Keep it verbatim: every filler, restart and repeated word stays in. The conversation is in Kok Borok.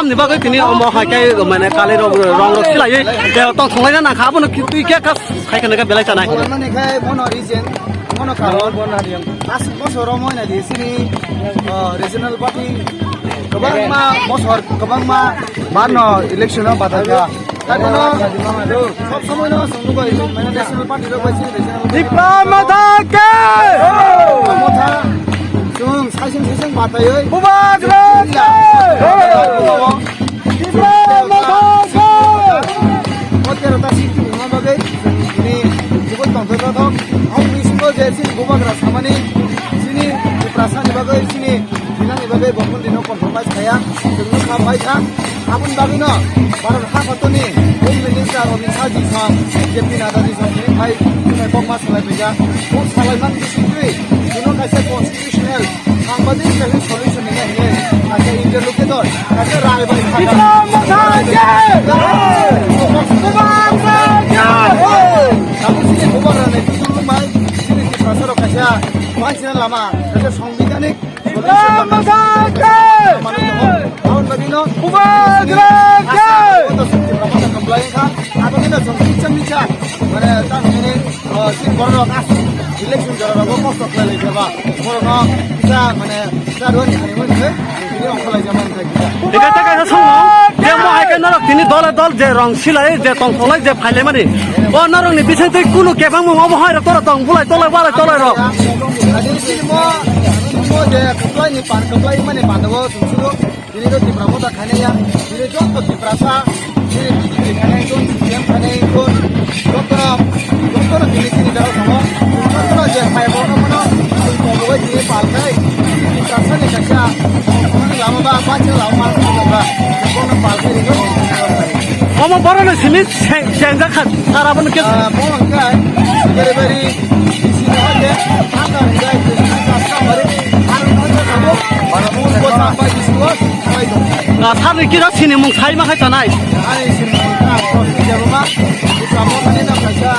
Ni bagwi tini omo hai khe mane kali rok, rong rok silai, eh, tong thonglai na nang kha, abono ki twi khe kha khai khana khe belai chanai. Mane khai bono region, bono karon. Last bosoro moi na di sini, oh, regional party kwbangma bosor, kwbangma barno election o bathai kha. Tei bono sob somoi no chwng nugo, mane national party rok bai sini regional party. Tipra Motha ke! Motha, chwng saising saising bathaioi. Bubagra ke! Tipra Motha ke! O tero ta sixty ni bagwi chwng tini joto tongthok tongthok. Ang bisingo je chini bubagra samani chini Tiprasa ni bagwi chini Hinani bagwi bo kundino compromise khaya, chwngno kha bai kha. Aboni bagwino Bharat hastatoni Home Minister Amit Shah ji song, J P Nadda ji song, tini phai, tini kokma salai phaikha. Kok salai man bisingtwi, chwngno kaisa constitutional, sambhadik kaisa solution nini hinwi, kaisa interlocutor, kaisa rai bai kha. Tipra Motha jai! Tipra Motha jai! Tabuk chini bubagra nai, chini Tiprasa rok kaisa, wansina lama, kaisa song Bidhanik solution. Bubagra ke! Bubagra ke! Election jora rogo kosto khlai lai jaba. Borok no kisa mane kisa rwani hani mani khe, bini ongkha lai jama wngkha kisa. Eka ta kaisa songno, je mo hai khe norok tini dole dol je rong silai, je tong tholai, je phailai mani. O norok ni bising twi kunu kebang mung obo hai rok toro tong bulai tolai walai tolai rok. Ani sini mo, ani sini mo je kwplai ni pan kwplai mani pan o sumsuro. Tini to Tipra Motha khainai ya, tini joto Tiprasa, tini B J P khainai, tini C P M khainai, tini joto, joto no tini tini daro tongo. Joto no je phai bo no mono, tini kobo bai tini pal khai, Tiprasa ni kaisa, lama ba, ba je lama ma, ba, joto no pal khai, joto no pal khai. Omo borok no simi se-, sengjak kha, sara bono ke. Ah, mo hwnkhai, beri beri, bisi no hwnde, thangka hwnkhai, thangka samari, thangka samari, thangka samari, thangka samari. Ah, sir ni kisa sinimung sai ma khai tanai. Ani sinimung ta ko si jabo ma. Ita mo mani na kaisa.